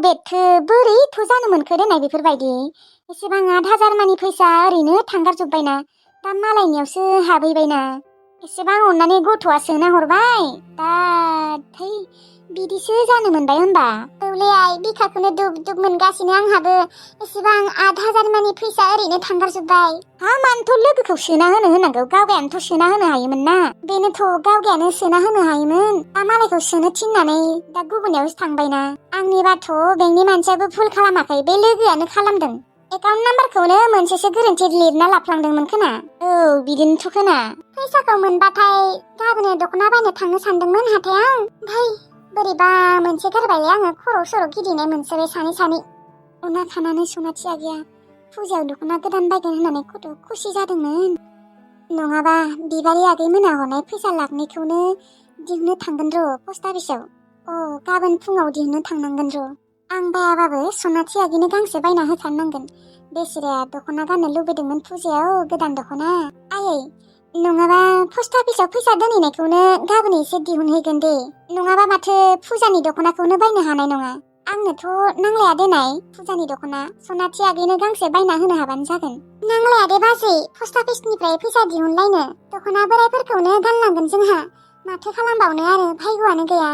बेथो बोरैथ' जानो मोनखो देनाय बेफोरबायदि एसेबां 8,000 मानि फैसा ओरैनो थांगारजोब्बायना दा मालायनियावसो हाबहैबायना एसेबां अननानै गथ'आ सोना हरबाय दा थै बिदिसो जानो मोनबाय होनबा औलै आइ बिखाखौनो दुब दुब मोनगासिनो आंहाबो एसेबां 8,000 मानि फैसा ओरैनो थांगारजोब्बाय हा मानोथ' लोगोखौ सोना होनो होनांगौ गावगायानोथ' सोना होनो हायोमोन ना बेनोथ' गावगायानो सोना होनो हायोमोन दा मालायखौ सोनो थिननानै दा गुबुननियावसो थांबायना आंनिबाथ' बेंकनि मानसियाबो भुल खालामाखै बे लोगोआनो खालामदों एकाउन्ट नाम्बारखौनो मोनसेसो गोरोन्थि लिरना लाफ्लांदोंमोन खोना औ बिदिनोथ' खोना फैसाखौ मोनबाथाय गाबोनो दख'ना बायनो थांनो सानदोंमोन हाथायाव ओमफ्राय बोरैबा मोनसे गारबायलै आङो खर' सर' गिदिंनाय मोनसोबाय सानै अना खानानै सनाथिया गैया फुजायाव दख'ना गोदान बायगोन होननानै खथ' खुसि जादोंमोन नङाबा बिबारि आगै मोना हरनाय फैसा लाखनिखौनो दिहुननो थांगोन र' पस्ट अफिसाव गाबोन फुङाव दिहुननो थांनांगोन र' आं बायाबाबो सनाथि आगैनो गांसे बायना होथारनांगोन बेसेराया दख'ना गाननो लुबैदोंमोन फुजायाव गोदान दख'ना आयै नङाबा पस्ट अफिसाव फैसा दोनहैनायखौनो गाबोन एसे दिहुनहैगोन दे नङाबा माथो फुजानि दख'नाखौनो बायनो हानाय नङा आंनोथ' नांलाया देनाय फुजानि दख'ना सनाथि आगैनो गांसे बायना होनो हाबानो जागोन नांलाया दे बाजै पस्ट अफिसनिफ्राय फैसा दिहुनलायनो दख'ना बोरायफोरखौनो गानलांगोन जोंहा माथो खालामबावनो आरो भाग्यआनो गैया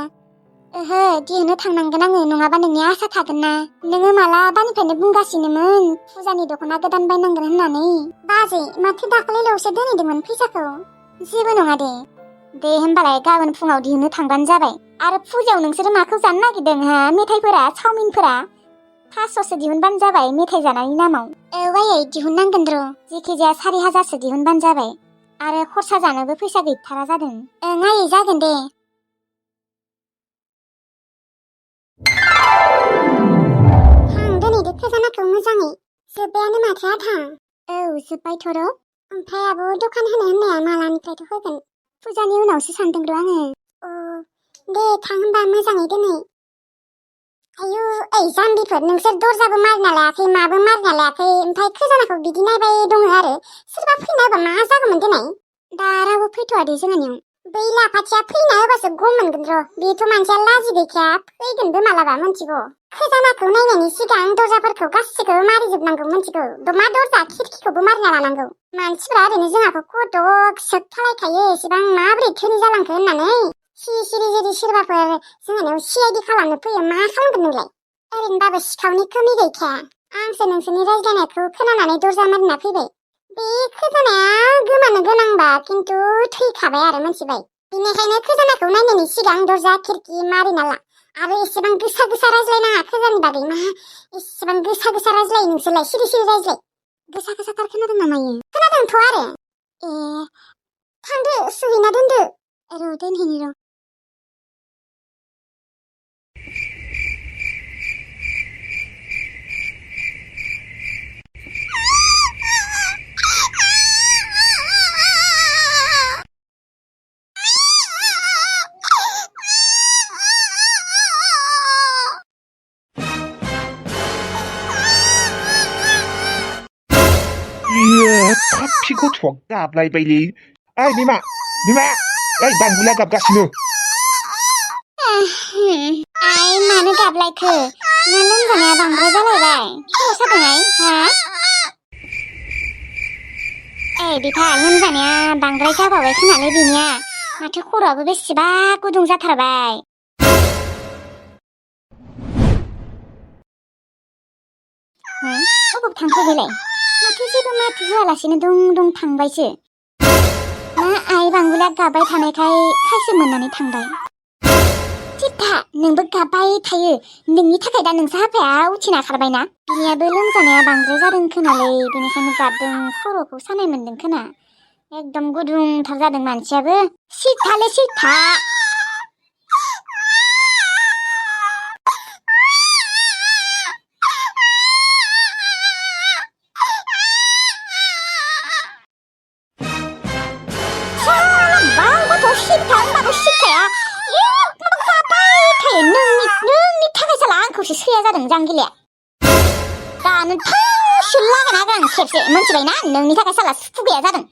ओहो दिहुननो थांनांगोन आङो नङाबा नोंनि आसा थागोन ना नोङो मालाबानिफ्रायनो बुंगासिनोमोन फुजानि दख'ना गोदान बायनांगोन होननानै बाजै माथो दाखालिल'सो दोनहैदोंमोन फैसाखौ जेबो नङा दे होमबालाय गाबोन फुङाव दिहुननो थांबानो जाबाय आरो फुजायाव नोंसोरो माखौ जानो नागिरदों हा मेथाइफोरा चावमिनफोरा 500सो दिहुनबानो जाबाय मेथाइ जानायनि नामाव आयै दिहुननांगोन र' जेखिजाया 4,000सो दिहुनबानो जाबाय आरो खरसा जानोबो फैसा गैथारा जादों आयै जागोन दे दोनहैदो खजानाखौ मोजाङै जोब्बायानो माथो आधा जोब्बायथ' र' ओमफ्राय आब' दखान होनो होननाया मालानिफ्रायथ' होगोन फुजानि उनावसो सानदों र' आङो दे थां होनबा मोजाङै दोनहै आयु ओइ जाम्बिफोर नोंसोर दरजाबो मारिना लायाखै माबो मारिना लायाखै ओमफ्राय खजानाखौ बिदि नायबाय दङ आरो सोरबा फैना होबा मा जागौमोन देनाय दा रावबो फैथ'आ दे जोंहानियाव बै लाफाथिया फैना होबासो गम मोनगोन र' बेथ' मानसिया लाजि गैखाया फैगोनबो मालाबा मोनथिगौ खजानाखौ नायनायनि सिगां दरजाफोरखौ गासिखौबो मारिजोबनांगौ मोनथिगौ मा दरजा खिरखिखौबो मारिना लानांगौ मानसिफोरा ओरैनो जोंहाखौ खदक सोब खालायखायो एसेबां माबोरै धोनि जालांखो होननानै सिरि जुदि सोरबाफोर जोंहानियाव CID खालामनो फैयो मा खालामगोन नोंलाय ओरैनोबाबो सिखावनि खोमि गैखाया आंसो नोंसोरनि रायज्लायनायखौ खोनानानै दरजा मारिना फैबाय बे खजानाया गोमानो गोनांबा खिन्थु थैखाबाय आरो मोनथिबाय बेनिखायनो खजानाखौ नायनायनि सिगां दरजा खिरखि मारिना ला आरो एसेबां गोसा गोसा रायज्लायनाङा खजाननि बागै मा एसेबां गोसा गोसा रायज्लायो नोंसोरलाय सिरि रायज्लाय गोसा गोसाथार खोनादों नामा इयो खोनादोंथ' आरो थांदो सुहैना दोनदो र' दोनहैनि र' खाफि गथ'आ गाबलायबायलै ओइ बिमा ओइ बांबुला गाबगासिनो आइ मानो गाबलायखो ना लोमजानाया बांद्राय जालायबाय खर' सादोंहाय हा बिफा लोमजानाया बांद्राय जाबावबाय खोनालै बिनिया माथो खर'आबो बेसेबा गुदुं जाथारबाय अबाव थांखो बेलाय माथो जेबो माथो होआलासिनो दं थांबायसो ना आइ बांबुला गाबबाय थानायखाय खायसो मोननानै थांबाय चित्ता नोंबो गाबबाय थायो नोंनि थाखाय दा नोंसा आफाया उथिना खारबायना बिनियाबो लोमजानाया बांद्राय जादों खोनालै बेनिखायनो गाबदों खर'खौ सानाय मोनदों खोना एकदम गुदुंथार जादों मानसियाबो चित्तालै चित्ता नोंनि थाखाय साला आंखौसो सैया जादों जांगिलाया दानो थांसो लागोन आं खेबसे मोनथिबायना नोंनि थाखाय साला सुखुगैया जादों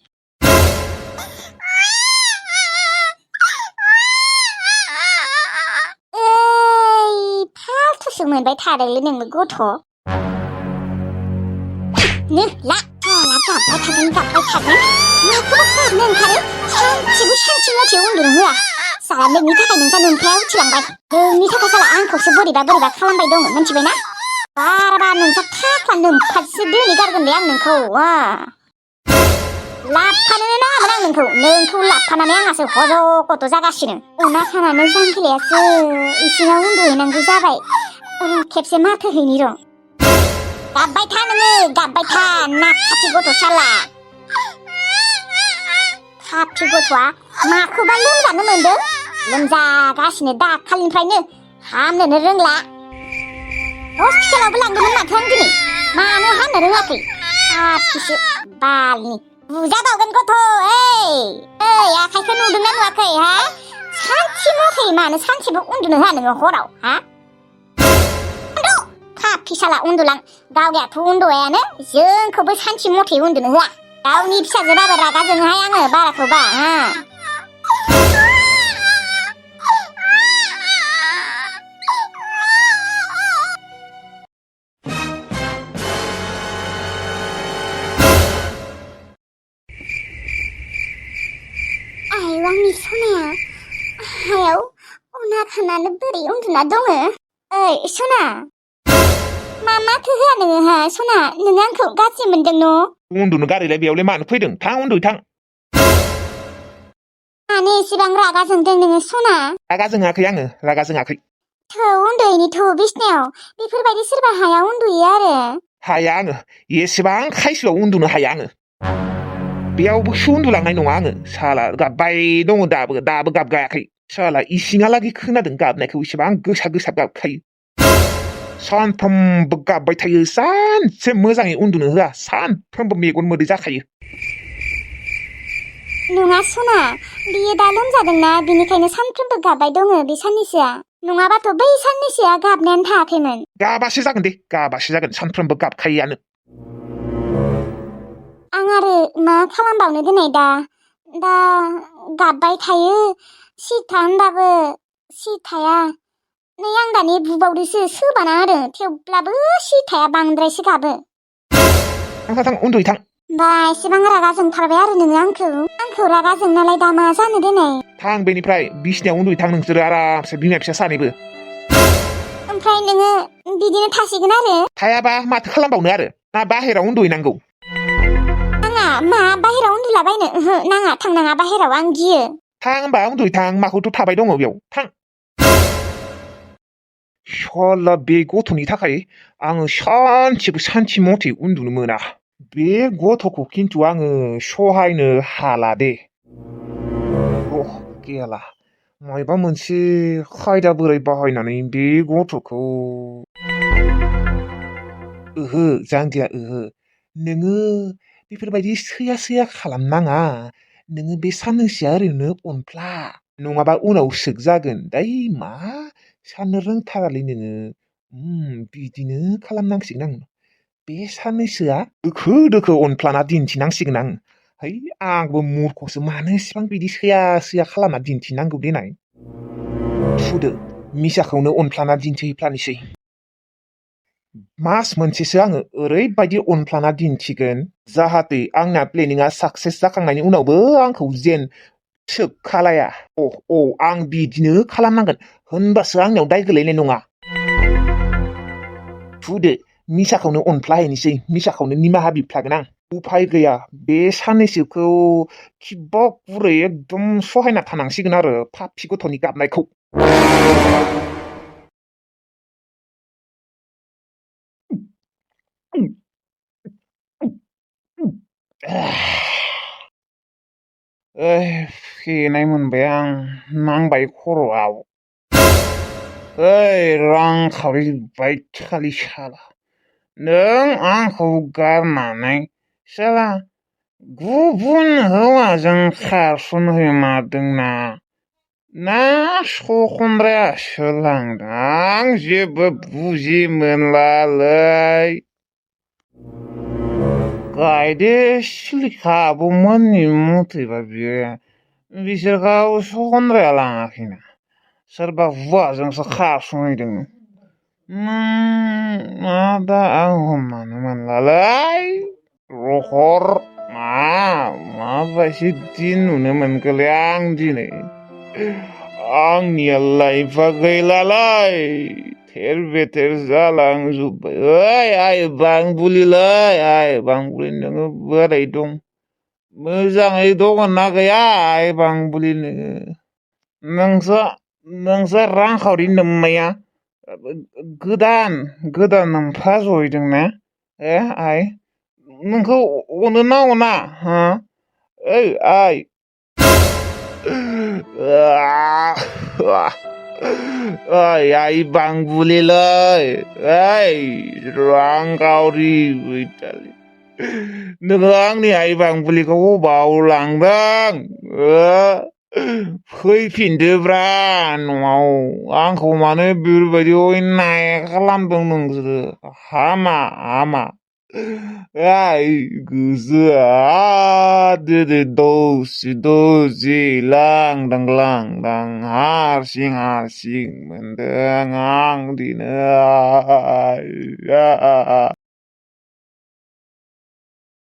फाल्थुसो खोनासो मोनबाय थादोंलै नोंबो गथ' नो ला गाबबाय थागोन माखौबा गाबनो ओंखारो सानसेबो सानसे मथे उन्दुनो होआ साला नोंनि थाखाय नोंसा नोमफाया उथिलांबाय नोंनि थाखाय साला आंखौसो बोरैबा खालामबाय दङ मिथिबायना बाराबा नोंसा थाफ्ला नोमफासो दोनै गारगोन दे आं नोंखौ लाबफानोनो नाङामोन आं नोंखौ लाबफानानै आंहासो हज' गथ' जागासिनो अना खानानै जांगिलायासो इसिङाव उन्दुहैनांगौ जाबाय खेबसे माथो हैनि र' गाबबाय था नोङो गाबबाय था नाखाथि गथ' साला खाथि गथ'आ माखौबा लोमजानो मोन्दों लोमजागासिनो दाखालिनिफ्रायनो हामनोनो रोंला हस्पिटालावबो लांदोंमोन माथो आं दिनै मानो हामनो रोङाखै खाथिसो बालनि बुजाबावगोन गथ' ओइ आखाइखौ नुदोंना नुवाखै हा सानसे मथे मानो सानसेबो उन्दुनो होआ नोङो हराव हा खाफि साला उन्दुलां गावगायाथ' उन्दुआयानो जोंखौबो सानसे मथे उन्दुनो होआ गावनि फिसाजोबाबो रागा जोङोहाय आङो बाराखौबा आंनि सनाया हायाव अना खानानै बोरै उन्दुना दङ ओइ सना मा माथो होआ नोङो हा सना नों आंखौ गाज्रि मोनदों न' उन्दुनो गारैलाय बेयावलाय मानो फैदों थां उन्दुयै थां मानो एसेबां रागा जोंदों नोङो सना रागा जोङाखै आङो रागा जोङाखै थौ उन्दुयैनि थौ बिसनायाव बेफोरबायदि सोरबा हायाव उन्दुयो आरो हाया आङो एसेबां खायसोआव उन्दुनो हाया आङो बेयावबोसो उन्दुलांनाय नङा आङो साला गाबबाय दङ दाबो गाबगायाखै साला इसिङालागै खोनादों गाबनायखौ इसेबां गोसा गाबखायो सानफ्रोमबो गाबबाय थायो सानसे मोजाङै उन्दुनो होआ सानफ्रोमबो मेगन मोदै जाखायो नङा सना बियो दा लोमजादोंना बिनिखायनो सानफ्रोमबो गाबबाय दङ बे साननैसोआ नङाबाथ' बै साननैसोआ गाबनायानो थायाखैमोन गाबासो जागोन सानफ्रोमबो गाबखायोआनो आं आरो मा खालामबावनो दिनै दा गाबबाय थायो सिथा होनबाबो सिथाया नै आं दानि बुबावदोसो सोबाना होदों थेवब्लाबो सिथाया बांद्रायसो गाबो थां उन्दुयै थां बा एसेबां रागा जोंथारबाय आरो नोङो आंखौ रागा जोंनालाय दा मा जानो दिनै थां बेनिफ्राय बिसिनायाव उन्दुयै थां नोंसोरो आरामसे बिमा फिसा सानैबो ओमफ्राय नोङो बिदिनो थासिगोन आरो थायाबा माथो खालामबावनो आरो ना बाहेरायाव उन्दुहैनांगौ नाङा मा बाहेरायाव उन्दुलाबायनो ओहो नाङा थांनाङा बाहेरायाव आं गियो थां होनबा उन्दुयै थां माखौथ' थाबाय दङ बेयाव थां सल्ला बे गथ'नि थाखाय आङो सानसेबो सानसे मथे उन्दुनो मोना बे गथ'खौ खिन्थु आङो सहायनो हाला दे गेला मायबा मोनसे खायदा बोराय बाहायनानै बे गथ'खौ ओहो जांगिया ओहो नोङो बेफोरबायदि सैया खालामनाङा नोङो बे साननैसोआ ओरैनो अनफ्ला नङाबा उनाव सोग जागोन दै मा साननो रोंथारालै नोङो बिदिनो खालामनांसिगोन आं बे साननैसोआ दोखो अनफ्लाना दिन्थिनांसिगोन आं है आंबो मूर्खसो मानो इसिबां बिदि सैया खालामना दिन्थिनांगौ देनाय थुदो मिसाखौनो अनफ्लाना दिन्थिफ्लानोसै मास मोनसेसो आङो ओरैबायदि अनफ्लाना दिन्थिगोन जाहाथे आंना प्लेनिंआ साक्सेस जाखांनायनि उनावबो आंखौ जेन सोबखालाया आं बिदिनो खालामनांगोन होनबासो आंनियाव दाय गोलैनाय नङा थुदो मिसाखौनो अनफ्लाहैनोसै मिसाखौनो निमाहा बिफ्लागोन आं उफाय गैया बे साननैसोखौ खिबक बुरै एकदम सहायना थानांसिगोन आरो फाफि गथ'नि गाबनायखौ फेनाय मोनबाय आं नांबाय खर'आव रांखावरि बायथालि साला नों आंखौ गारनानै साला गुबुन हौवाजों खारसनहैमारदोंना ना सखन्द्रायासो लांदों आं जेबो बुजि मोनलालै गायदे सिलिखा आब'मोननि मथैबा बिसोरखौ सखन्द्राया लाङाखैना सोरबा हौवाजोंसो खारसनहैदों Ada ang humano man lalay. Rohor. Apa sih नुनो मोनखोलै आं दिनै आंनियालाय गैलालाय थेर बेथेर जालांजोब्बाय आइ बांबुलिलै आइ बांबुलि नोङो बोरै दं मोजाङै दङना गैया आइ बांबुलि नोंसो रांखावरि नोमनाया गोदान नोमफा जहैदोंना आइ नोंखौ अनो ना अना हा ओइ आइ आइ बांबुलिलै ओइ रांखावरि बैतालि नोङो आंनि आइ बांबुलिखौ अबाव लांदों फैफिनदोब्रा न'आव आंखौ मानो बेफोरबायदि अयनाय खालामदों नोंसोरो हामा ai guzia de dosi lang dang harsing mendengang dina